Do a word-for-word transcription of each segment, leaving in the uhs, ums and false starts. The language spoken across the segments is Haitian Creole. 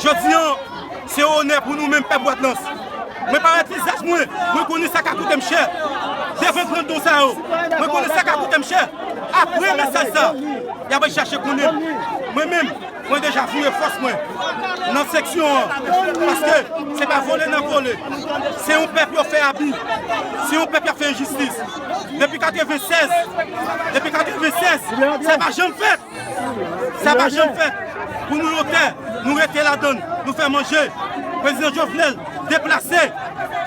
Jodi an, se yon onè pou nou menm pèp Bwadlans. Mwen parèt vizaj mwen, mwen konnen sa ka koute m chè. Devan grandon sa yo, mwen konnen sa ka koute m chè. Apre mesaj sa, y ap al chache konnen m. Mwen menm, mwen deja voye fòs mwen nan seksyon an. Paske se pa vole n ap vole. Se yon pèp yo fè abi. Se yon pèp y ap fè enjistis. Depi katrevennsèz, depi katrevennsèz, sa pa janm fèt. Sa pa janm fèt. Pou nou yon tè, nou rete ladann, nou fè manje. Prezidan Jovenel deplase,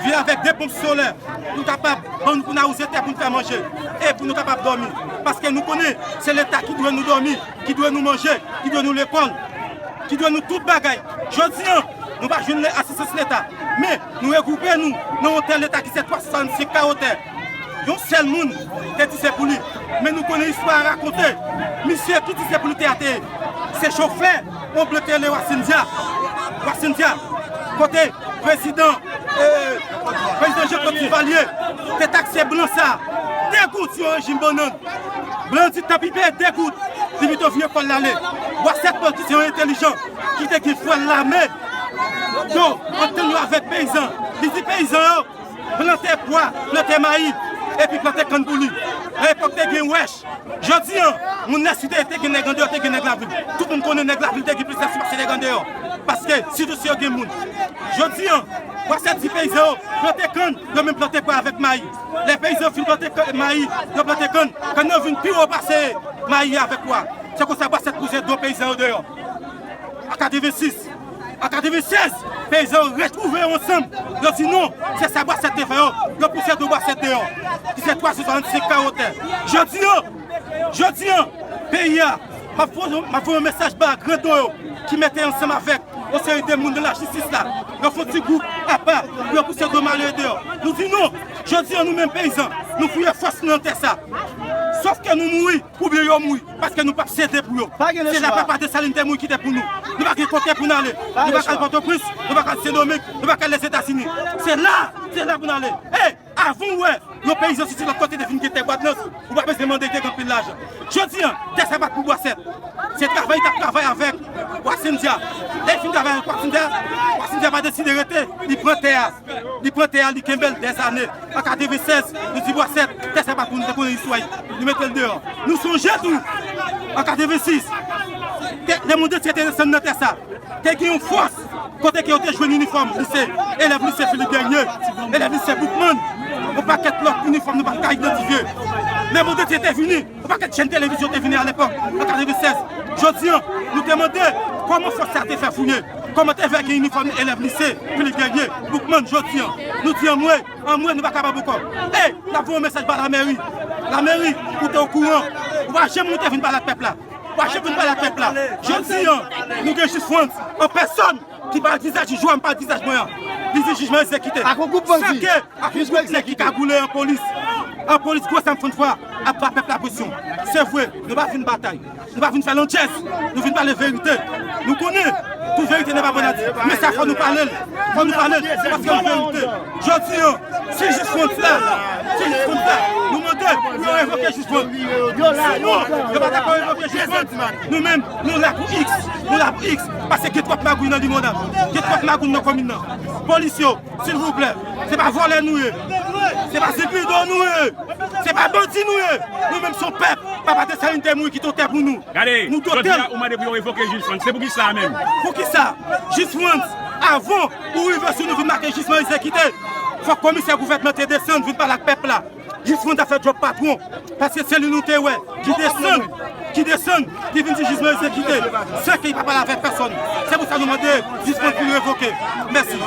vin avèk de ponp solè, pou kapab ban nou, pou n awize tè pou n fè manje, e pou nou kapab dòmi. Paske nou konnen se Leta ki dwe nou dòmi, ki dwe nou manje, ki dwe nou lekòl, ki dwe nou tout bagay. Jodi an, nou pa jwenn le-, asistans Leta, men nou regwoupe nou nan yon tè Leta ki se twa san swasannsenk ka wotè. Yon sèl moun te di se pou li. Men nou konnen istwa a rakonte. Misye ki di se pou li te a te ye, se chofè yon blan te rele Wassendia. Wassendia, kote prezidan, eh, prezidan Jean Claude Duvalier te takse blan sa a de goud sou yon rejim bannann. Blan di tanpri peye de goud, li pito vire kò l ale. Bwasèt menm ki se yon entèlijan, ki te gen fwèl lame, yo antann yo avèk peyizan. Li di peyizan yo, plante pwa, plante mayi, epi plante kann pou li. Nan epòk te gen wèch. Jodi an, moun Lèsid te gen nèg andeyò, te gen nèg lavil. Tout moun konnen nèg lavil te gen plis lèsid pase nèg andeyò. Paske, sitou si yo gen moun. Jodi an, Bwasèt di peyizan yo, plante kann, yo menm plante pwa avèk mayi. Lè peyizan yo fin plante kann, mayi, yo plante kann, kann yo vin pi wo pase mayi avèk pwa. Se konsa Bwasèt pouse do peyizan yo deyò. An katrevensis, an katrevennsèz, peyizan yo retwouve yo ansanm. Yo di non, se sa Bwasèt te fè yo. Yo pouse do Bwasèt deyò. Ki se twa san swasannsenk ka wotè. Jodi an, jodi an, peyi a, m ap voye, m ap voye yon mesaj ba grandon yo ki mete ansanm avèk yon seri de moun nan lajistis la. Yo fè yon ti gwoup apa pou yo pouse do malere deyò. Nou di non, jodi an nou menm peyizan, nou fouye fòs nou nan tè sa. Sòf ke nou mouri, oubyen yo mouri, paske nou p ap sede pou yo. Se la papa Desalin te mouri kite pou nou. Nou pa gen kote pou n ale. Nou pa ka al Pòtoprens, nou pa ka al Sendomeng, nou pa ka al Lèzetazini. Se la, se la pou n ale. Ey, avan w wè yon peyizan soti lòt kote te vin gen tè Bwadlans, ou pa bezwen mande, li te gen anpil lajan. Jodi an, tè sa pa t pou Bwasèt. Se travay li t ap travay avèk Wassendia. Lè li fin travay avèk Wassendia, Wassentia pa deside rete, li pran tè a. Li pran tè a, li kenbe l dèzane. An katrevennsèz, nou di Bwasèt, tè sa pa pou nou, te konnen istwa li. Li mete l deyò. Nou sonje tou, an katrevensis, te, lemonn antye te desann nan tè sa. Te gen yon fòs, kote ke yo te jwenn inifòm lise, elèv lise Philippe Guerrier, elèv lise Boukman, yon pakèt lòt inifòm nou pa t ka idantifye. Lemonn antye te vini, yon pakèt chèn televizyon te vini alepòk, an katrevennsèz. Jodi an, nou te mande, kòman fòs sa te fè fouye? Kòman te fè gen inifòm elèv lise Philippe Guerrier, Boukman, jodi an? Nou di anmwe, anmwe, nou pa kapab ankò. E, n ap voye yon mesaj ba lamèri. Lamèri, ou te okouran. Ou pa janm moute vin pale ak pèp la. Ou pa janm vin pale ak pèp la. Jodi an, nou gen Jis Frantz, an pèsòn, ki pale vizaj jij ou a, m pale vizaj mwen an. Li di jijman egzekite. Ak yon gwoup bandi. Sa ke ak yon gwoup nèg ki kagoule an polis. An polis, gwo zam fann fwa, ap ba pèp la presyon. Se vre, nou pa vin batay. Nou pa vin fè landjèz. Nou vin pale verite. Nou konnen tout verite nan pa bon a di. Men sa fò nou pale l. Fò nou pale l. Paske yon verite. Jodi an, si Jis Frantz la, si Jis Frantz la, nou mande pou yo revoke Jis Frantz. Sinon, yo pa dakò revoke Jis Frantz. Nou menm, nou la pou X. Nou la pou X. Paske gen twòp magouy nan limòna. Gen twòp magouy nan komin nan. Polis yo, silvouplè, se pa vòlè nou ye. Se pa zigrido nou ye. Se pa bandi nou ye. Nou menm se yon pèp. Papa Desalin te mouri kite yon tè pou nou. Gade, nou dote jodi a, ou mande pou yo revoke Jis Frantz. Se poukisa menm? Poukisa? Jis Frantz, avan ou rive sou nou vin make jijman egzekite, fòk komisè gouvènman te desann vin pale ak pèp la. Jis Frantz ap fè djòb patwon, paske se li nou te wè ki desann, ki desann, ki vin di jijman egzekite, san ke li pa pale avèk pèsòn. Se pou sa nou mande Jis Frantz pou l revoke. Mèsi.